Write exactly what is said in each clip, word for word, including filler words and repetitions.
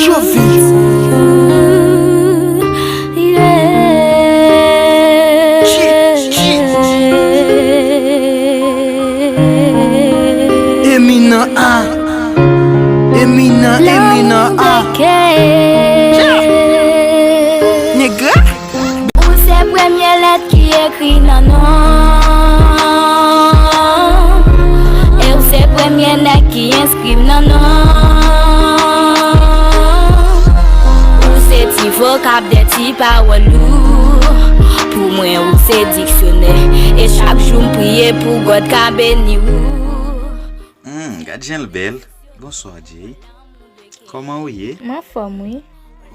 Jovennes. Eminan A. Eminan, Eminan A. Negra. Ou se premye lèt ki ekri nan non. E ou se premye nèg ki enskri m nan non. Ou se ti vokab de ti pawòl ou. Pou mwen, ou se diksyonè. E chak jou m priye pou God ka beni ou. Hmm, gad jan l bèl. Bonswa, Jay. Kòman ou ye? M anfòm, wi.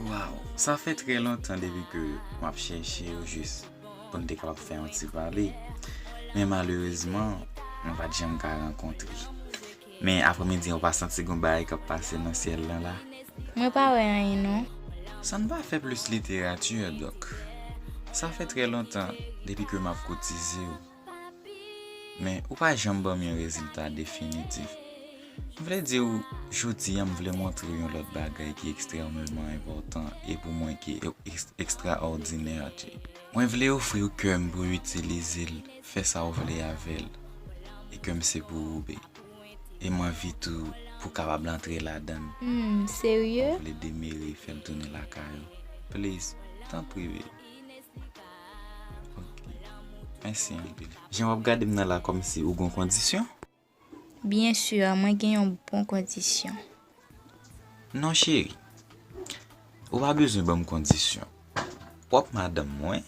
Waw, sa fè trè lontan depi ke m ap chèche w jis pou n te kapab fè yon ti pale. Men malerezman, nou pa t janm ka rankontre. Men aprèmidi an, ou pa santi gon bagay k ap pase nan syèl lan la? Mwen pa wè anyen, non. Sa n pa fè plis literati, dòk. Sa fè trè lontan depi ke m ap koutize w. Men, ou pa janm ban m yon rezilta definitif. M vle di w, jodi a, m vle montre w yon lòt bagay ki ekstrèmeman enpòtan e pou mwen ki e-, eks-, ekstraòdinè, Jay. Mwen vle ofri w kè m pou w itilize l, fè sa w vle avè l. E kè m se pou ou, babe. E m anvi tou pou w kapab antre ladan l. Hmm, serye? Mwen vle demere, fè l tounen lakay ou. Please, tanpri, babe. Ok. Mèsi anpil. Jan w ap gade m nan la kòmsi ou gon kondisyon? Byen si, mwen gen yon bon kondisyon. Non, cheri. Ou pa bezwen ban m kondisyon. W ap madanm mwen,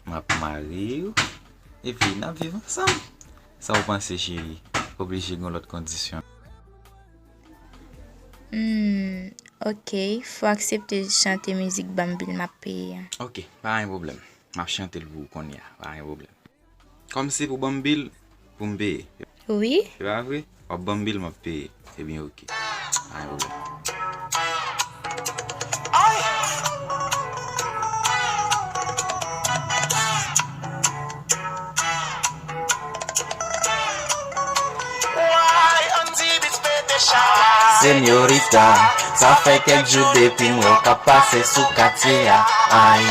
m ap marye w, epi n ap viv ansanm. Sa w panse, cheri? Oblije gen lòt kondisyon. Hmm, ok, fò aksepte chante mizik Bambil m ap peye an. Ok, pa gen pwoblèm. M ap chante l pou ou kounye a, pa gen pwoblèm. Kòmsi pou ban m bil pou m peye. Wi. Se pa vre? W ap ban m bil, m ap peye. Ebyen, ok. Pa gen pwoblèm. Señorita, sa fè kèk jou depi m wè w k ap pase sou katye a. Ay,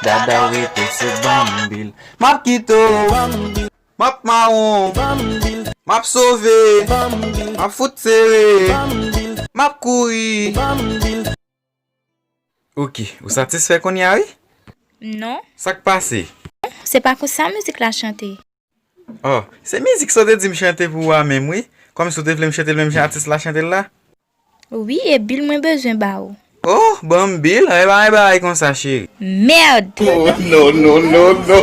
dada w rete se ban m bil. M ap kite w. M ap mawon. M ap sove. M ap fout sere. M ap kouri. Ok, ou satisfè kounye a, wi? Non. Sa k pase? Se pa konsa mizik la chante. Oh, se mizik sa w te di m chante pou ou a menm, wi. Kòmsi w te vle m chante l menm jan atis la chante l la? Wi, e bil mwen bezwen ba ou. Oh, ban m bil? Ay, bagay, bagay konsa, cheri. Mèd! Oh, non, non, non, non.